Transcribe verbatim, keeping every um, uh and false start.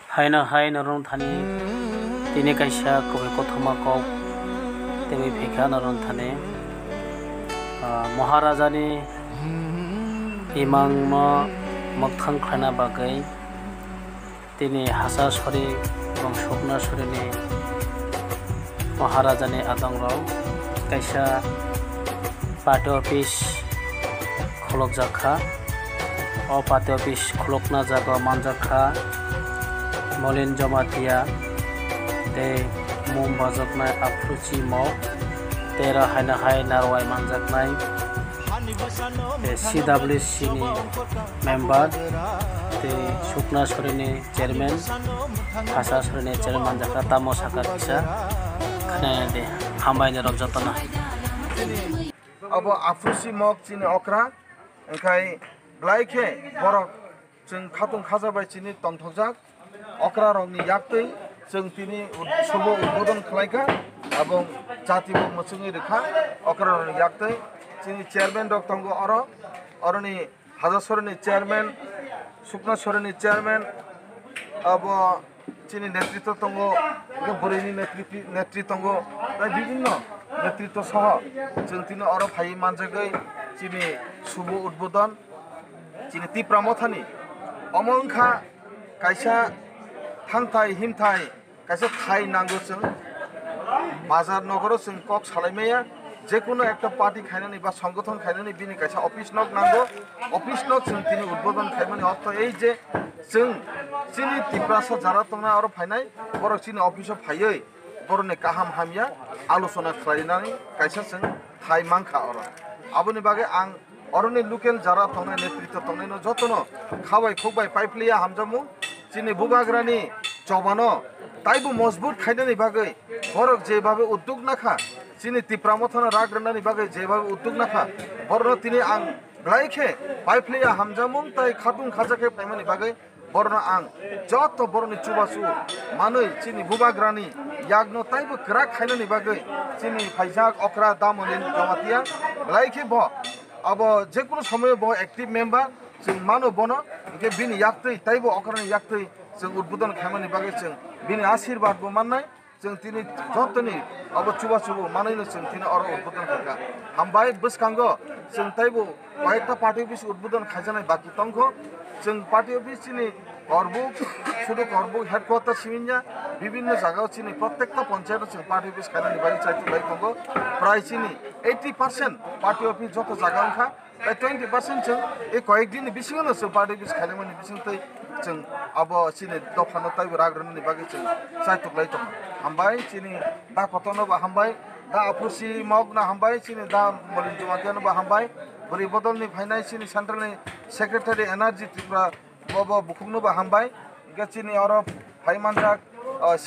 Haino hai norok thani tini kaisa kubui kothoma kok tebwi phaikha norok thani, ah, Maharajani imangno mwkthang khlaina bagwi tini Hasasori ebong Suknasorini Maharajani adongrok kaisa party office khulukjak kha. O party office khulukna jaga manjak kha Molin Jamatia tei mung bajaknai Aphuruchi Mok tei oro haino hai narwai manjaknai, tei C W C ni member tei Suknasorini chairman, Hasasorini chairman manjakha, tamo sakha kisa khnaya de. Hambai norok jotono. Abo Aphuruchi Mok chini okra, wngkhai belai khe borok chwng khatung khaja bai chini tongthokjak. Okra rokni yaktwi chwng tini ud-, subo udbodon khlaikha, abo jati bo mwchwngwi rwkha. Okra rokni yaktwi chini chairman rok tongo oro, oroni Hajasorini chairman, Suknasorini chairman, abo chini netritw tongo, hwnkhe bwrwini netritw, netri tongo, tei bibinno netritw soho chwng tini oro phaiwi manjagwi chini subo udbodon chini Tipra Mothani. Omo wngkha kaisa thangthai himthai, kaisa thai nango chwng, bazar nogoro chwng kok salai maya, jekunu ekta party khainani ba songgothon khainani bini kaisa office nok nango, office nok chwng tini udbodon khaimani ortho ei je chwng chini Tiprasa jara tongnai oro phainai, borok chini office o phaiwi borokni kaham hamya alochona khlainani kaisa chwng thai mankha oro. Aboni bagwi ang oroni local jara tongnai, netritw tongnaino jotono khabai khukbai paiphlaiya hamjakmung. Chini bubagrani chobano taibo mojbut khainani bagwi borok jebabe udduk nakha, chini Tipra Mothano rak rwnani bagwi jebabe udduk nakha, borokno tini ang belai khe paiphlaiya hamjakmung tei khatung khaja khe phaimani bagwi borokno ang joto borokni chubachu manwi chini bubagrani yakno taibo kwrak khainani bagwi chini phaijak okra Damoni Jamatia belai khe bo abo jekunu somoyo bo active member, chwng mano bono, hwnkhe bini yaktwi taibo okrani yaktwi chwng udbodon khaimani bagwi chwng bini ashirbad bo mannai. Chwng tini jotoni abo chubachu bo manwino chwng tini oro udbodon khaikha. Hambai bwskango chwng taibo koyekta party office udbodon khaijaknai baki tongkho. Chwng party office chini Korbuk, sudu Korbuk headquarter siminya, bibinno jagao chini prottekta panchayat o chwng party office khainani bagwi chaitok lai tongo. Prai chini eighty percent party office joto jaga wngkha, tai twenty percent chwng e koyek din ni bisingo no chwng party office khainamani bising tei chwng abo chini dophano taibo rak rwnani bagwi chwng chaitok lai tongo. Hambai chini da Kotono bo hambai, da Aphuruchi Mok no hambai, chini da Molin Jamatia no bo hambai, bwrwi bodol ni phainai chini central ni secretary N R G Tripura bo, bo bukhuk no bo hambai, hwnkhe chini oro phai manjak, ah,